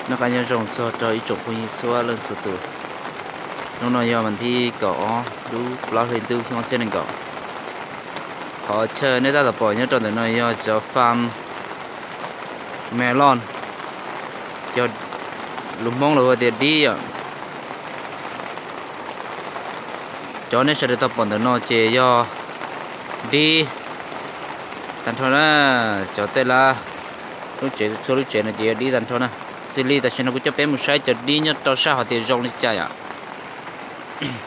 Noj qab nyob zoo txog rau ib tsoom phooj ywg txhua leej txhua tus. Hnub no yog vas thib kaum ob lub plaub hli ntuj xyoo ob txhiab nees nkaum. Qhov chaw nej tab tom pom nyob rau ntawm no yog cov farm melon, cov lus Hmoob los hu tias dib yom. Cov nej sawv daws tau pom ntawm no ces yog dib tag nrho na. Cov tej lab lub tsev txhua lub tsev no ces yog dib tag nrho na. Xws li tam sim no kuv coj peb mus saib cov dib nyob rau sab hauv tias zoo li cas yom.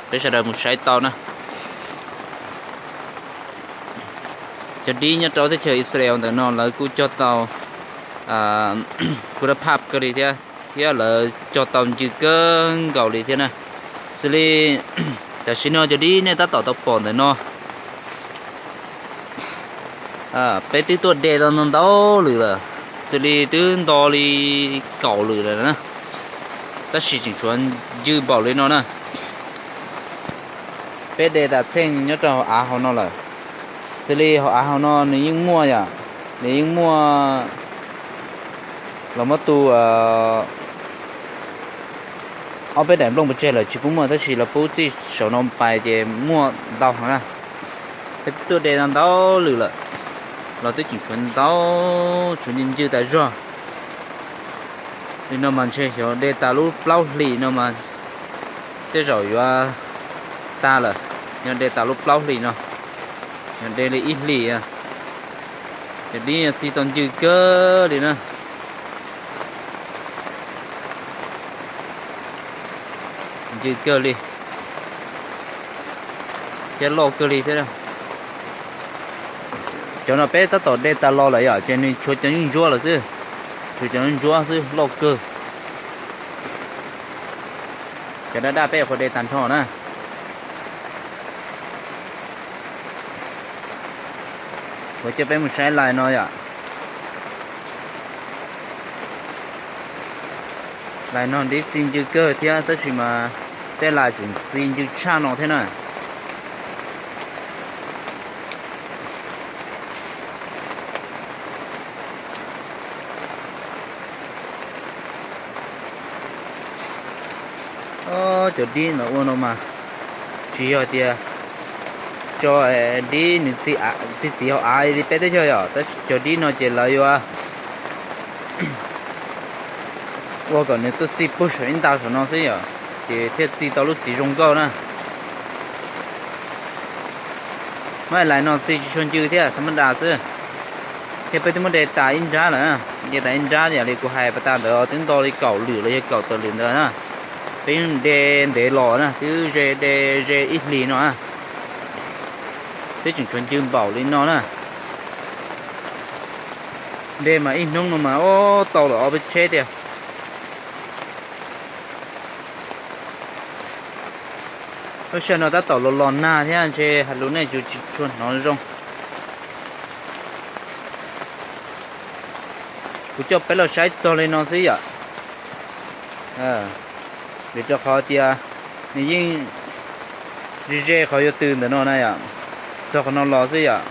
Peb sawv daws mus saib tau na. Cov dib nyob rau teb chaws Israel ntawm no lawv kuj cog tau kuj dab phaj kawg li thiab, thiab lawv cog tau ncw kawg nkaus li thiab na. Xws li tam sim no cov dib nej tab tom tau pom ntawm no, peb twb tuaj de tau ntau ntau lwm lawm, xws li twb nto li kaum lwm lawm na, tab sis tseem tshuav ncw npaum li no na. Peb de tas txheej nyob rau hauv av hauv no lawm. Xws li hauv av hauv no nws yeej muaj yom, nws yeej muaj los muab tu ob peb daim nplooj pov tseg lawm tsis pub muaj, tab sis los pub txij saum no pais ces muaj ntau heev na. Peb twb tuaj de tau ntau lwm lawm los twb tseem tshuav ntau, tshuav ncw ncw tas zog. Li no mas ntshe xyov de tas lub plaub hlis no mas tej zaum yuav tag lawm. Yog de tas lub plaub hlis no, yog de li ib hlis, cov dib txi tau ncw kawg li na. Ncw kawg li thiab loj kawg li thiab. Cov no peb tab tom de tas los lawm yom, ces nws tshuav cov ntsuab ntsuab lawm xwb, tshuav cov ntsuab ntsuab xwb, loj kawg. Cov daj daj peb yuav qhuav de tag nrho na. Kuv coj peb mus saib lais no yom. Lais no dib txi ncw kawg thiab, tab sis mas tej lais tseem txi ncw tshaj no thiab na. Cov dib no ua no mas tsis yog tias tso dib nws txi txiv hauv av li peb teb chaws yom, tab sis cov dib no ces lawv yuav ua kom nws tuaj txi puag saum ib nta saum no xwb yom, ces thiaj txi tau lub txiv zoo nkauj na. Mas lais no txi tsis tshua ncw thiab, thaj mab das xwb. Thiab peb twb muab de tas ib nrab lawm, de tas ib nrab yam li kuv hais pas tas ntawd twb nto li kaum lwm los yog kaum tawm lwm ntawd na. Peb yeej de ntev los na, twb ze de ze ib hlis no na. Twb tseem tshuav ncw npaum li no na. De mas ib hnub no mas ua tau lawm ob peb tsheb tiag. Lub sij hawm no tab tom los los nag thiab ntshe hais lus nej tsis tshua hnov zoo. Kuv coj peb los saib txog li no xwb yom. Vim rau qhov tias nws yeej ze ze qhov yuav tws ntawm no na yom, txog qhov no los xwb yom.